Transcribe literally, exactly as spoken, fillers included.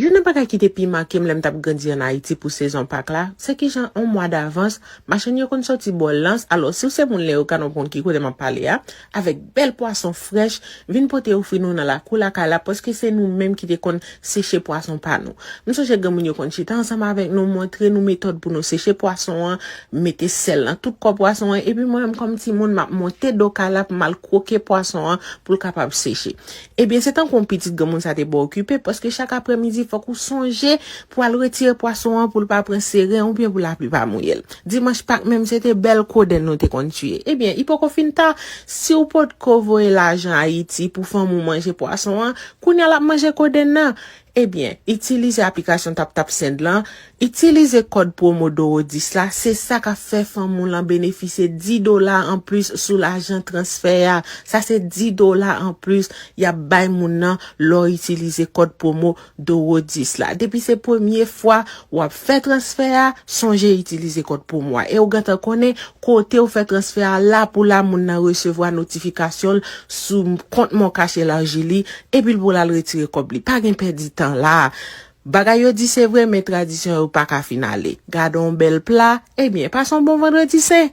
Youn nan bagay ki te pi make m lè m t ap grandi ann Ayiti pou sezon Pak la, se kijan yon mwa davans, machann yo konn sòti bò Lans. Alò, si w se moun Leyogàn, w ap konn ki kote m ap pale a, avèk bèl pwason frèch, vin pote ofri nou nan lakou lakay la, paske se nou menm ki te konn seche pwason pa nou. M sonje granmoun yo konn chita ansanm avèk nou, montre nou metòd pou nou seche pwason an, mete sèl nan tout kò pwason an, epi mwen menm kòm timoun, m ap monte do kay la pou m al kwoke pwason an pou l kapab seche. Ebyen, se tankou yon pitit granmoun sa te bò okipe, paske chak aprèmidi, fòk ou sonje pou al retire pwason an pou l pa pran seren oubyen pou lapli pa mouye l. Dimanch Pak menm, se te bèl kodenn nou te konn tiye. Ebyen, li poko fin ta, si w potko voye lajan Ayiti pou fanmi w manje pwason an, kounye a l ap manje kodenn nan. Ebyen, itilize aplikasyon TapTapSend lan, itilize kòd pwomo Doro dis la, se sa k ap fè fanmi w lan benefisye dis dola anplis sou lajan transfè a. Sa se dis dola anplis y ap bay moun nan lè w itilize kòd pwomo Doro dis la. Depi se premye fwa w ap fè transfè a, sonje itilize kòd pwomo a. E w gentan konnen kote w fè transfè a, la pou la moun nan resevwa notifikasyon l sou kont MonCash Elaji li, epi l pou l al retire kòb li. Pa gen pèdi tan la. Bagay yo di se vre, men tradisyon yo pa ka fin ale. Gade yon bèl pla, ebyen, pase yon bon Vandredi Sen.